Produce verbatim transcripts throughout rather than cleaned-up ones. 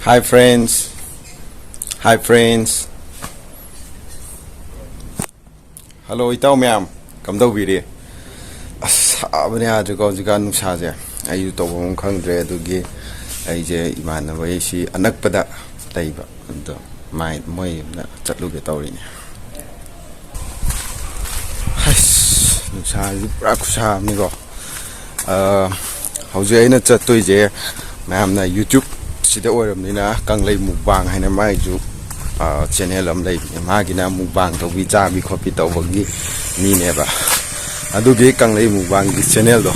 Hi friends. Hi friends. Hello ꯏꯇꯥꯎ ꯃꯌꯥꯝ, ꯀꯝꯗꯧꯕꯤꯔꯤ? ꯑꯁ, ꯁꯥꯕꯅ ꯌꯥꯗ꯭ꯔꯦꯀꯣ ꯍꯧꯖꯤꯛꯀꯥꯟ ꯅꯨꯡꯁꯥꯁꯦ꯫ ꯑꯩꯁꯨ ꯇꯧꯐꯝ ꯈꯪꯗ꯭ꯔꯦ꯫ ꯑꯗꯨꯒꯤ ꯑꯩꯁꯦ ꯏꯃꯥꯟꯅꯕ ꯑꯩꯁꯤ ꯑꯅꯛꯄꯗ ꯂꯩꯕ, ꯑꯗꯣ ꯃꯥꯏ, ꯃꯣꯏ ꯌꯨꯝꯗ ꯆꯠꯂꯨꯒꯦ ꯇꯧꯔꯤꯅꯦ꯫ ꯑꯁ, ꯅꯨꯡꯁꯥꯁꯤ ꯄꯨꯔꯥ ꯈꯨꯁꯥ ꯑꯃꯅꯤꯀꯣ꯫ ꯑ, ꯍꯧꯖꯤꯛ ꯑꯩꯅ ꯆꯠꯇꯣꯏꯁꯦ, ꯃꯌꯥꯝꯅ YouTube ꯁꯤꯗ ꯑꯣꯏꯔꯕꯅꯤꯅ, ꯀꯪꯂꯩ ꯃꯨꯛꯕꯥꯡ ꯍꯥꯏꯅ ꯃꯥꯏꯁꯨ, ꯑ, ꯆꯦꯅꯦꯜ ꯑꯃ ꯂꯩꯕꯅꯦ꯫ ꯃꯥꯒꯤꯅ ꯃꯨꯛꯕꯥꯡ ꯇꯧꯕꯤ, ꯆꯥꯕꯤ ꯈꯣꯠꯄꯤ ꯇꯧꯕꯒꯤ ꯃꯤꯅꯦꯕ꯫ ꯑꯗꯨꯒꯤ ꯀꯪꯂꯩ ꯃꯨꯛꯕꯥꯡꯒꯤ ꯆꯦꯅꯦꯜꯗꯣ,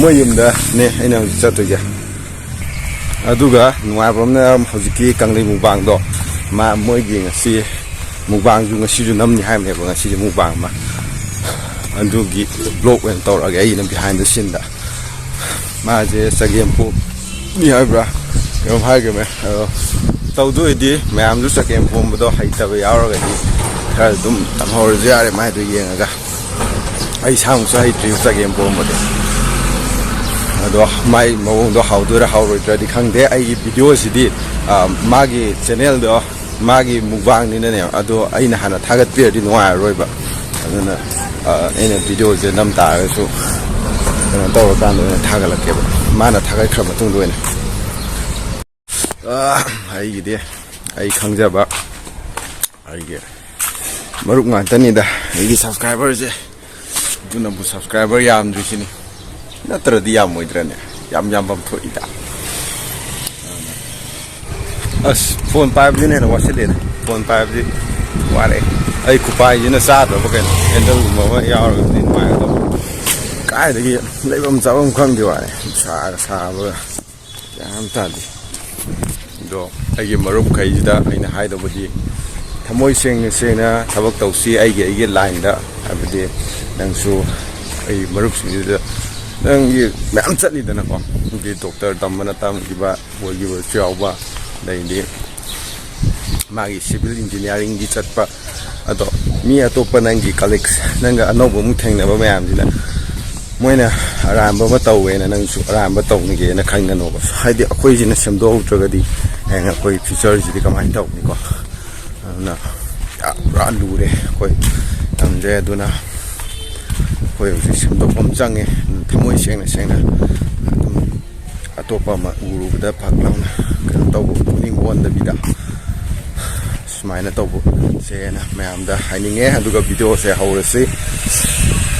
ꯃꯣꯏ ꯌꯨꯝꯗꯅꯦ ꯑꯩꯅ ꯍꯧꯖꯤꯛ ꯆꯠꯇꯣꯏꯁꯦ꯫ ꯑꯗꯨꯒ ꯅꯨꯡꯉꯥꯏꯕ ꯑꯃꯅ, ꯍꯧꯖꯤꯛꯀꯤ ꯀꯪꯂꯩ ꯃꯨꯛꯕꯥꯡꯗꯣ, ꯃꯥ, ꯃꯣꯏꯒꯤ ꯉꯁꯤ ꯃꯨꯛꯕꯥꯡꯁꯨ ꯉꯁꯤꯁꯨ ꯅꯝꯅꯤ ꯍꯥꯏꯕꯅꯦꯕ, ꯉꯁꯤꯁꯦ ꯃꯨꯛꯕꯥꯡ ꯑꯃ꯫ ꯑꯗꯨꯒꯤ vlog ꯑꯣꯏꯅ ꯇꯧꯔꯛꯑꯒꯦ ꯑꯩꯅ behind the scene ꯗ꯫ ꯃꯥꯁꯦ ꯆꯒꯦꯝꯄꯣꯝꯅꯤ ꯍꯥꯏꯕ꯭ꯔꯥ ꯀꯩꯅꯣꯝ ꯍꯥꯏꯈꯤꯕꯅꯦ꯫ ꯑꯗꯣ ꯇꯧꯗꯣꯏꯗꯤ ꯃꯌꯥꯝꯁꯨ ꯆꯒꯦꯝꯄꯣꯝꯕꯗꯣ ꯍꯩꯇꯕ ꯌꯥꯎꯔꯒꯗꯤ ꯈꯔ ꯑꯗꯨꯝ ꯇꯝꯍꯧꯔꯁꯨ ꯌꯥꯔꯦ ꯃꯥꯏꯗꯣ ꯌꯦꯡꯉꯒ꯫ ꯑꯩ ꯏꯁꯥꯃꯛꯁꯨ ꯍꯩꯇ꯭ꯔꯤꯕ ꯆꯒꯦꯝꯄꯣꯝꯕꯗꯤ꯫ ꯑꯗꯣ ꯃꯥꯏ ꯃꯑꯣꯡꯗꯣ ꯍꯥꯎꯗꯣꯏꯔꯥ ꯍꯥꯎꯔꯣꯏꯗ꯭ꯔꯗꯤ ꯈꯪꯗꯦ꯫ ꯑꯩꯒꯤ video ꯁꯤꯗꯤ, ꯑ, ꯃꯥꯒꯤ ꯆꯦꯅꯦꯜꯗꯣ, ꯃꯥꯒꯤ ꯃꯨꯛꯕꯥꯡꯅꯤꯅꯅꯦ, ꯑꯗꯣ ꯑꯩꯅ ꯍꯥꯟꯅ ꯊꯥꯒꯠꯄꯤꯔꯗꯤ ꯅꯨꯡꯉꯥꯏꯔꯔꯣꯏꯕ꯫ ꯑꯗꯨꯅ, ꯑ, ꯑꯩꯅ video ꯁꯦ ꯅꯝ ꯇꯥꯔꯒꯁꯨ ꯀꯩꯅꯣ ꯇꯧꯔꯀꯥꯟꯗ ꯑꯣꯏꯅ ꯊꯥꯒꯠꯂꯛꯀꯦꯕ, ꯃꯥꯅ ꯊꯥꯒꯠꯈ꯭ꯔ ꯃꯇꯨꯡꯗ ꯑꯣꯏꯅ꯫ ꯑ, ꯑꯩꯒꯤꯗꯤ ꯑꯩ ꯈꯪꯖꯕ ꯑꯩꯒꯤ ꯃꯔꯨꯞ ꯉꯥꯛꯇꯅꯤꯗ ꯑꯩꯒꯤ subscriber ꯁꯦ꯫ ꯑꯗꯨꯅꯕꯨ subscriber ꯌꯥꯝꯗ꯭ꯔꯤꯁꯤꯅꯤ, ꯅꯠꯇ꯭ꯔꯗꯤ ꯌꯥꯝꯃꯣꯏꯗ꯭ꯔꯅꯦ? ꯌꯥꯝ ꯌꯥꯝꯐꯝ ꯊꯣꯛꯏꯗ꯫ ꯑꯁ, phone ꯄꯥꯏꯕꯁꯤꯅ ꯍꯦꯟꯅ ꯋꯥꯁꯤꯜꯂꯦꯗ꯫ Phone ꯄꯥꯏꯕꯁꯤ ꯋꯥꯔꯦ꯫ ꯑꯩ ꯈꯨꯄꯥꯏꯁꯤꯅ ꯆꯥꯗ꯭ꯔꯕ ꯀꯩꯅꯣ, handle ꯒꯨꯝꯕ ꯑꯃ ꯌꯥꯎꯔꯒꯗꯤ ꯅꯨꯡꯉꯥꯏꯒꯗꯕ꯫ ꯀꯥꯏꯗꯒꯤ ꯂꯩꯐꯝ ꯆꯥꯐꯝ ꯈꯪꯗꯦ ꯋꯥꯅꯤ, ꯅꯨꯡꯁꯥꯒ ꯁꯥꯕꯒ꯫ ꯒ꯭ꯌꯥꯟ ꯑꯃ ꯇꯥꯗꯦ꯫ ꯑꯗꯣ ꯑꯩꯒꯤ ꯃꯔꯨꯞꯈꯩꯁꯤꯗ ꯑꯩꯅ ꯍꯥꯏꯗꯧꯕꯗꯤ, ꯊꯃꯣꯏ ꯁꯦꯡꯅ ꯁꯦꯡꯅ ꯊꯕꯛ ꯇꯧꯁꯤ ꯑꯩꯒꯤ, ꯑꯩꯒꯤ line ꯗ꯫ ꯍꯥꯏꯕꯗꯤ ꯅꯪꯁꯨ ꯑꯩ ꯃꯔꯨꯞꯁꯤꯡꯁꯤꯗ, ꯅꯪꯒꯤ ꯃꯌꯥꯝ ꯆꯠꯂꯤꯗꯅꯀꯣ, ꯍꯥꯏꯗꯤ doctor ꯇꯝꯕꯅ ꯇꯝꯈꯤꯕ, ꯑꯣꯏꯈꯤꯕꯁꯨ ꯌꯥꯎꯕ, ꯑꯗꯩꯗꯤ ꯃꯥꯒꯤ civil engineering ꯒꯤ ꯆꯠꯄ꯫ ꯑꯗꯣ ꯃꯤ ꯑꯇꯣꯞꯄ ꯅꯪꯒꯤ colleague, ꯅꯪꯒ ꯑꯅꯧꯕ ꯑꯃꯨꯛ ꯊꯦꯡꯅꯕ ꯃꯌꯥꯝꯁꯤꯅ ꯃꯣꯏꯅ ꯑꯔꯥꯟꯕ ꯑꯃ ꯇꯧꯋꯦꯅ ꯅꯪꯁꯨ ꯑꯔꯥꯟꯕ ꯇꯧꯅꯤꯒꯦꯅ ꯈꯟꯒꯅꯣꯕ꯫ ꯍꯥꯏꯗꯤ ꯑꯩꯈꯣꯏꯁꯤꯅ ꯁꯦꯝꯗꯣꯛꯍꯧꯗ꯭ꯔꯒꯗꯤ ꯍꯌꯦꯡ ꯑꯩꯈꯣꯏ ꯐ꯭ꯌꯨꯆꯔꯁꯤꯗꯤ ꯀꯃꯥꯏꯅ ꯇꯧꯅꯤꯀꯣ? ꯑꯗꯨꯅ ꯌꯥꯝ ꯄꯨꯔꯥ ꯂꯨꯔꯦ ꯑꯩꯈꯣꯏ ꯃꯇꯝꯁꯦ꯫ ꯑꯗꯨꯅ ꯑꯩꯈꯣꯏ ꯍꯧꯖꯤꯛ ꯁꯦꯝꯗꯣꯛꯐꯝ ꯆꯪꯉꯦ꯫ ꯊꯃꯣꯏ ꯁꯦꯡꯅ ꯁꯦꯡꯅ ꯑꯗꯨꯝ ꯑꯇꯣꯞꯄ ꯑꯃ ꯎꯔꯨꯕꯗ ꯐꯛ ꯂꯥꯎꯅ ꯀꯩꯅꯣ ꯇꯧꯕ, ꯄꯨꯛꯅꯤꯡ ꯑꯣꯟꯗꯕꯤꯗ ꯁꯨꯃꯥꯏꯅ ꯇꯧꯕꯁꯦꯅ ꯃꯌꯥꯝꯗ ꯍꯥꯏꯅꯤꯡꯉꯦ꯫ ꯑꯗꯨꯒ ꯚꯤꯗꯤꯑꯣꯁꯦ ꯍꯧꯔꯁꯤ꯫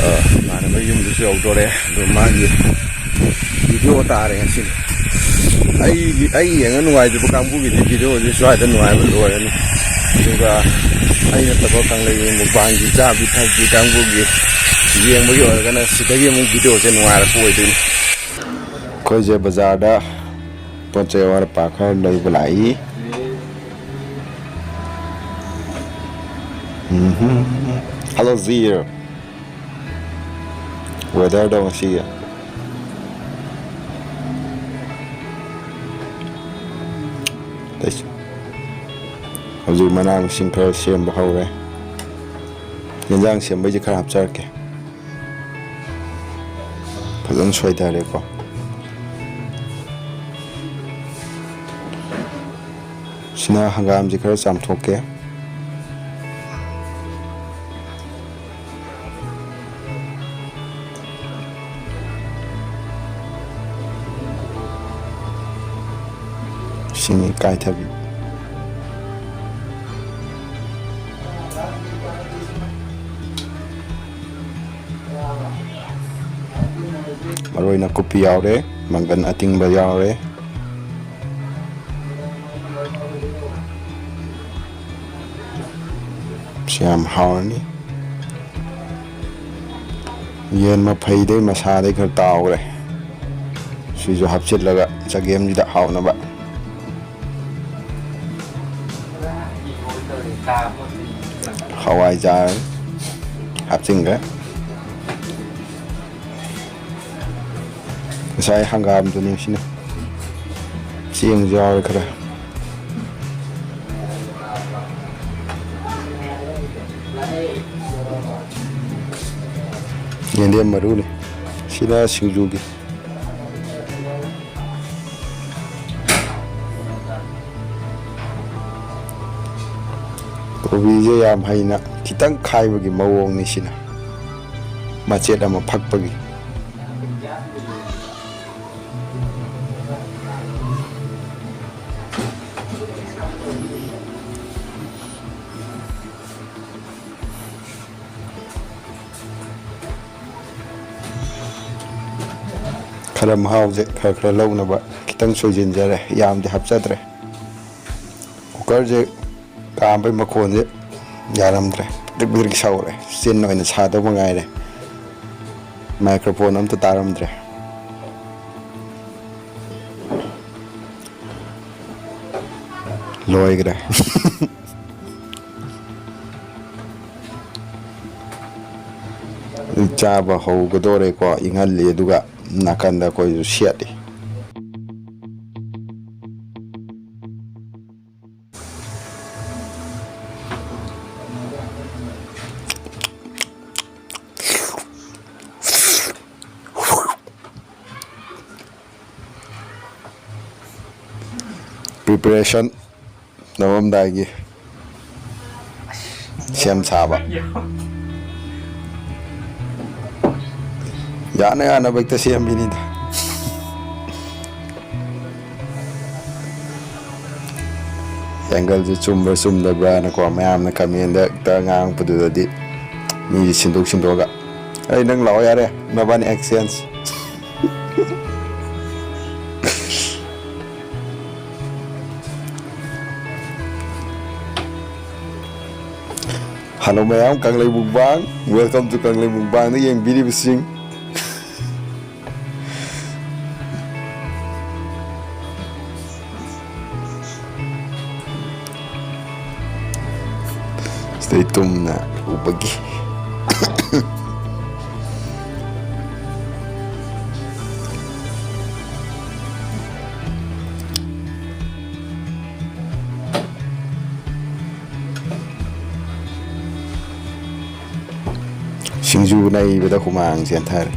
ꯑ, ꯏꯃꯥꯟꯅꯕ ꯌꯨꯝꯗꯁꯨ ꯌꯧꯗꯣꯔꯦ꯫ ꯑꯗꯨ ꯃꯥꯒꯤ ꯚꯤꯗꯤꯑꯣ ꯇꯥꯔꯦ ꯉꯁꯤꯗꯤ꯫ ꯑꯩꯒꯤ, ꯑꯩ ꯌꯦꯡꯉ ꯅꯨꯡꯉꯥꯏꯖꯕ ꯀꯥꯡꯕꯨꯒꯤꯗꯤ ꯚꯤꯗꯤꯑꯣꯁꯤ ꯁ꯭ꯋꯥꯏꯗ ꯅꯨꯡꯉꯥꯏꯕ ꯂꯣꯏꯔꯅꯤ꯫ ꯑꯗꯨꯒ ꯑꯩ ꯅꯠꯇꯕ ꯀꯪꯂꯩ ꯃꯨꯛꯕꯥꯡꯒꯤ ꯆꯥꯕꯤ ꯊꯛꯄꯤ ꯀꯥꯡꯕꯨꯒꯤ ꯌꯦꯡꯕꯒꯤ ꯑꯣꯏꯔꯒꯅ ꯁꯤꯗꯒꯤ ꯑꯃꯨꯛ ꯚꯤꯗꯤꯑꯣꯁꯦ ꯅꯨꯡꯉꯥꯏꯔꯛꯄ ꯑꯣꯏꯗꯣꯏꯅꯤ꯫ ꯑꯩꯈꯣꯏꯁꯦ ꯕꯖꯥꯔꯗ ꯄꯣꯠ ꯆꯩ ꯑꯋꯥꯠ ꯑꯄꯥ ꯈꯔ ꯂꯩꯕ ꯂꯥꯛꯏ꯫ ꯎꯝꯍꯨꯝ꯫ ꯍꯜꯂꯣ ꯖꯤꯔ꯫ ꯋꯦꯗꯔꯗꯣ ꯉꯁꯤꯒꯤ꯫ ꯍꯧꯖꯤꯛ ꯃꯅꯥ ꯃꯁꯤꯡ ꯈꯔ ꯁꯦꯝꯕ ꯍꯧꯔꯦ꯫ ꯌꯦꯟꯖꯥꯡ ꯁꯦꯝꯕꯩꯁꯦ ꯈꯔ ꯍꯥꯞꯆꯔꯛꯀꯦ꯫ ꯐꯖꯅ ꯁꯣꯏꯊꯔꯦꯀꯣ꯫ ꯁꯤꯅ ꯍꯪꯒꯥꯝꯁꯦ ꯈꯔ ꯆꯥꯝꯊꯣꯛꯀꯦ꯫ ꯁꯤꯅꯤ ꯀꯥꯏꯊꯕꯤ꯫ ꯃꯔꯣꯏ ꯅꯥꯀꯨꯞꯄꯤ ꯌꯥꯎꯔꯦ, ꯃꯪꯒꯟ ꯑꯇꯤꯡꯕ ꯌꯥꯎꯔꯦ꯫ ꯁꯤ ꯌꯥꯝ ꯍꯥꯎꯔꯅꯤ꯫ ꯌꯦꯟ ꯃꯐꯩꯗꯩ ꯃꯁꯥꯗꯩ ꯈꯔ ꯇꯥꯎꯈ꯭ꯔꯦ꯫ ꯁꯤꯁꯨ ꯍꯥꯞꯆꯤꯜꯂꯒ ꯆꯒꯦꯝꯁꯤꯗ ꯍꯥꯎꯅꯕ꯫ ꯍꯋꯥꯏꯖꯥꯔ ꯍꯥꯞꯆꯤꯟꯈ꯭ꯔꯦ꯫ ꯉꯁꯥꯏ ꯍꯪꯒꯥꯝꯗꯨꯅꯤ ꯁꯤꯅ꯫ ꯆꯦꯡꯁꯨ ꯌꯥꯎꯔꯦ ꯈꯔ꯫ ꯌꯦꯟꯗꯦꯝ ꯃꯔꯨꯅꯤ꯫ ꯁꯤꯅ ꯁꯤꯡꯖꯨꯒꯤ꯫ ꯀꯣꯕꯤꯁꯦ ꯌꯥꯝ ꯍꯩꯅ ꯈꯤꯇꯪ ꯈꯥꯏꯕꯒꯤ ꯃꯑꯣꯡꯅꯤ ꯁꯤꯅ, ꯃꯆꯦꯠ ꯑꯃ ꯐꯛꯄꯒꯤ꯫ ꯈꯔ ꯃꯍꯥꯎꯁꯦ ꯈꯔ ꯈꯔ ꯂꯧꯅꯕ ꯈꯤꯇꯪ ꯁꯣꯏꯖꯤꯟꯖꯔꯦ, ꯌꯥꯝꯗꯤ ꯍꯥꯞꯆꯗ꯭ꯔꯦ꯫ ꯀꯨꯀꯔꯁꯦ ꯀꯥꯝꯕꯩ ꯃꯈꯣꯟꯁꯦ ꯌꯥꯔꯝꯗ꯭ꯔꯦ, ꯕꯤꯗ꯭ꯔꯤꯛ ꯕꯤꯗ꯭ꯔꯤꯛ ꯁꯧꯔꯦ, ꯆꯤꯟ ꯑꯣꯏꯅ ꯁꯥꯗꯧꯕ ꯉꯥꯏꯔꯦ, ꯃꯥꯏꯀ꯭ꯔꯣꯐꯣꯟ ꯑꯝꯇ ꯇꯥꯔꯝꯗ꯭ꯔꯦ꯫ ꯂꯣꯏꯈ꯭ꯔꯦ꯫ ꯆꯥꯕ ꯍꯧꯒꯗꯣꯔꯦꯀꯣ, ꯏꯪꯍꯜꯂꯤ, ꯑꯗꯨꯒ ꯅꯥꯀꯟꯗ ꯑꯩꯈꯣꯏꯁꯨ ꯁꯦꯠꯂꯤ꯫ Preparation ꯇꯧꯔꯝꯗꯥꯏꯒꯤ ꯁꯦꯝ ꯁꯥꯕ꯫ ꯌꯥꯅ ꯌꯥꯅꯕ ꯍꯦꯛꯇ ꯁꯦꯝꯕꯤꯅꯤꯗ꯫ ꯑꯦꯡꯒꯜꯁꯦ ꯆꯨꯝꯕ꯭ꯔꯥ ꯆꯨꯝꯗꯕ꯭ꯔꯥꯅꯀꯣ, ꯃꯌꯥꯝꯅ ꯀꯃꯦꯟꯗ ꯍꯦꯛꯇ ꯉꯥꯡꯉꯛꯄꯗꯨꯗꯗꯤ, ꯃꯤꯁꯦ ꯁꯤꯟꯗꯣꯛ ꯁꯤꯟꯗꯣꯛꯑꯒ, "ꯑꯩ, ꯅꯪ ꯂꯥꯛꯑꯣ, ꯌꯥꯔꯦ, ꯅꯕꯥꯅꯤ exchange"꯫ Hello ꯃꯌꯥꯝ, ꯀꯪꯂꯩ ꯃꯨꯛꯕꯥꯡ, welcome to ꯀꯪꯂꯩ ꯃꯨꯛꯕꯥꯡꯗ ꯌꯦꯡꯕꯤꯔꯤꯕꯁꯤꯡ꯫ Stay tuned ꯅ ꯎꯕꯒꯤ꯫ ꯁꯤꯡꯖꯨ ꯅꯩꯕꯗ ꯍꯨꯃꯥꯡ ꯆꯦꯟꯊꯔꯦ꯫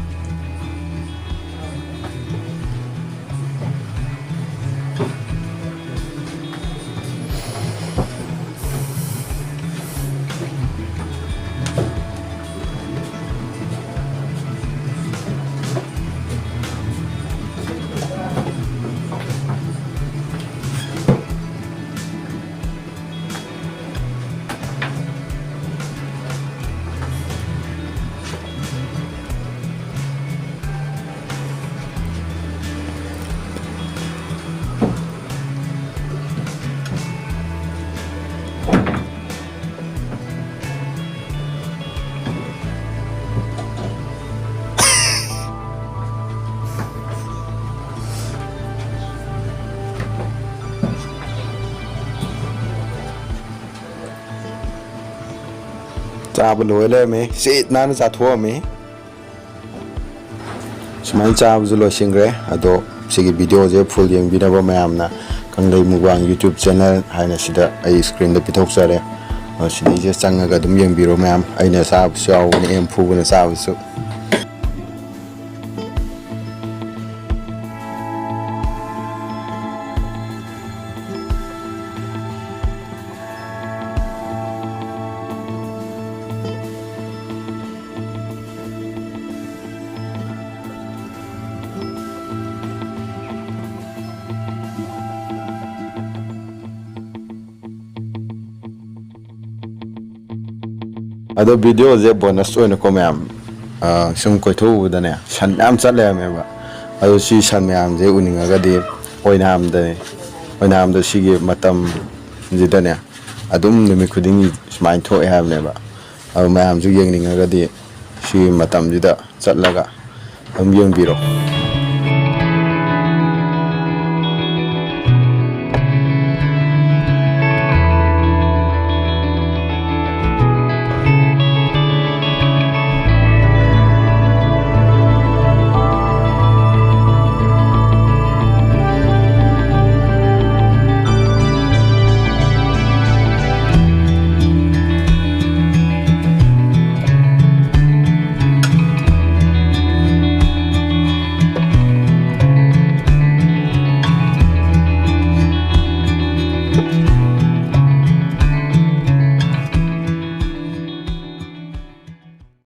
ꯆꯥꯕ ꯂꯣꯏ ꯂꯩꯔꯝꯃꯦ, ꯁꯤꯠ ꯅꯥꯟꯅ ꯆꯥꯊꯣꯛꯑꯝꯃꯦ꯫ ꯁꯨꯃꯥꯏꯅ ꯆꯥꯕꯁꯨ ꯂꯣꯏꯁꯤꯟꯈ꯭ꯔꯦ꯫ ꯑꯗꯣ ꯁꯤꯒꯤ video ꯁꯦ full ꯌꯦꯡꯕꯤꯅꯕ ꯃꯌꯥꯝꯅ ꯀꯪꯂꯩ ꯃꯨꯛꯕꯥꯡ YouTube channel ꯍꯥꯏꯅ ꯁꯤꯗ ꯑꯩ screen ꯗ ꯄꯤꯊꯣꯛꯆꯔꯦ꯫ ꯑꯗꯣ ꯁꯤꯗꯩꯁꯤꯗ ꯆꯪꯉꯒ ꯑꯗꯨꯝ ꯌꯦꯡꯕꯤꯔꯣ ꯃꯌꯥꯝ꯫ ꯑꯩꯅ ꯆꯥꯕꯁꯨ ꯌꯥꯎꯕꯅꯦ, ꯑꯦꯝ ꯐꯨꯕꯅ ꯆꯥꯕꯁꯨ꯫ ꯑꯗꯣ video ꯁꯦ bonus ꯑꯣꯏꯅꯀꯣ ꯃꯌꯥꯝ, ꯑ, ꯁꯨꯝ ꯀꯣꯏꯊꯣꯛꯎꯕꯗꯅꯦ ꯁꯟ ꯃꯌꯥꯝ ꯆꯠ ꯂꯩꯔꯝꯃꯦꯕ꯫ ꯑꯗꯣ ꯁꯤ ꯁꯟ ꯃꯌꯥꯝꯁꯦ ꯎꯅꯤꯡꯉꯒꯗꯤ ꯑꯣꯏꯅꯥꯝꯗꯅꯦ, ꯑꯣꯏꯅꯥꯝꯗ ꯁꯤꯒꯤ ꯃꯇꯝꯁꯤꯗꯅꯦ ꯑꯗꯨꯝ ꯅꯨꯃꯤꯠ ꯈꯨꯗꯤꯡꯒꯤ ꯁꯨꯃꯥꯏꯅ ꯊꯣꯛꯑꯦ ꯍꯥꯏꯕꯅꯦꯕ꯫ ꯑꯗꯣ ꯃꯌꯥꯝꯁꯨ ꯌꯦꯡꯅꯤꯡꯉꯒꯗꯤ ꯁꯤ ꯃꯇꯝꯁꯤꯗ ꯆꯠꯂꯒ ꯑꯗꯨꯝ ꯌꯦꯡꯕꯤꯔꯣ꯫